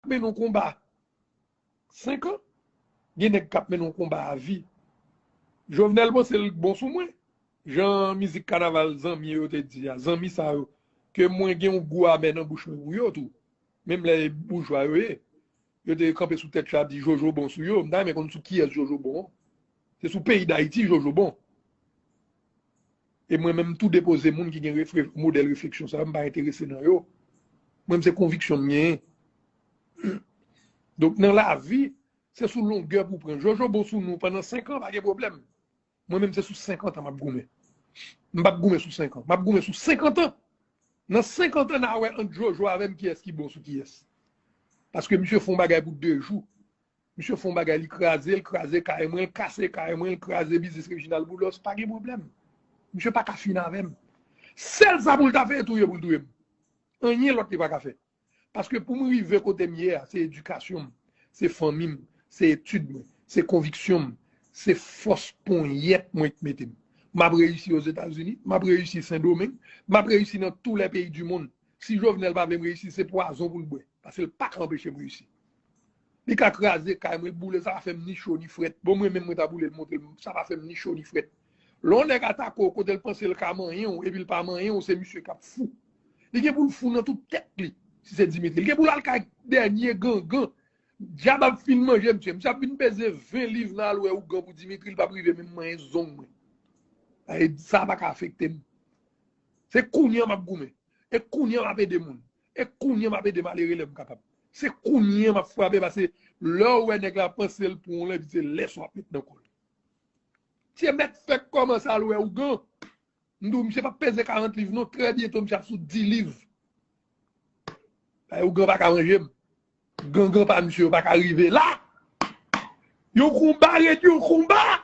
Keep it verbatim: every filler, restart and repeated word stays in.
mennen yon konba senk an, gen nèg k ap mennen yon konba a vi. Jovenel panse l bon sou mwen. Jan mizik kanaval zanmi yo te di a, zanmi sa yo, ke mwen gen yon gou amè nan bouch mwen pou yo tou. Menm lè boujwa yo ye. Yo te kanpe sou tèt yo ap di Jojo bon sou yo. M ta renmen konn sou kiyès Jojo bon an. Se sou peyi Dayiti Jojo bon. E mwen menm tou depoze moun ki gen refle- modèl refleksyon sa yo, m pa enterese nan yo. Mwen menm se konviksyon m genyen. Donk nan lavi, se sou longè pou pran. Jojo bon sou nou pandan senk an, pa gen pwoblèm. Mwen menm se sou senkant an m ap goumen. M p ap goumen sou senk an. M ap goumen sou senkant an. Nan senkant an, n a wè ant Jojo avè m kiyès ki bon sou kiyès. Paske misye fè yon bagay pou de jou. Misye fè yon bagay, li kraze, l kraze kay mwen, l kase kay mwen, l kraze biznis Reginald Boulos, pa gen pwoblèm. Misye pa ka fin avè m. Sèl sa pou l ta fè, e touye pou l touye m. Anyen lòt li pa ka fè. Paske pou m rive kote m ye a, se edikasyon m, se fanmi m, se etid mwen, se konviksyon m, se fòs ponyèt mwen ki mete m. M ap reyisi Ozetazini, m ap reyisi Sendomeng, m ap reyisi nan tou lè peyi di mond. Si Jovenel pa vle m reyisi, se pwazon pou l bwè. Paske l pa ka anpeche m reyisi. Li ka kraze kay mwen, l boule, sa pa fè m ni cho ni frèt. Bon, mwen menm, mwen ta boule l montre l, sa pa fè m ni cho ni frèt. Lè yon nèg atake w kote l panse l ka manyen w, epi l pa manyen w, se misye k ap fou. Li gen pou l fou nan tout tèt li, si se Dimitri. Li gen pou l al kay dènye gangan. Dyab ap fin manje misye. Misye ap vin peze ven liv nan alwè ougan pou Dimitri, li p ap rive menm manyen zong mwen. Sa pa ka afekte m. Se kounye a m ap goumen. E kounye a m ap ede moun. E kounye a m ap ede malere lè m kapab. Se kounye a m ap frape, paske lè w wè nèg la panse l pou w, lè se lès w ap met nan kò l. Ti mèt fèk kòmanse al wè ougan. M di w, misye p ap peze karant liv non, trè byento misye ap sou dis liv. Ay, ougan pa ka manje m. Gangan pa misye yo pa ka rive la. Yon konba ret yon konba.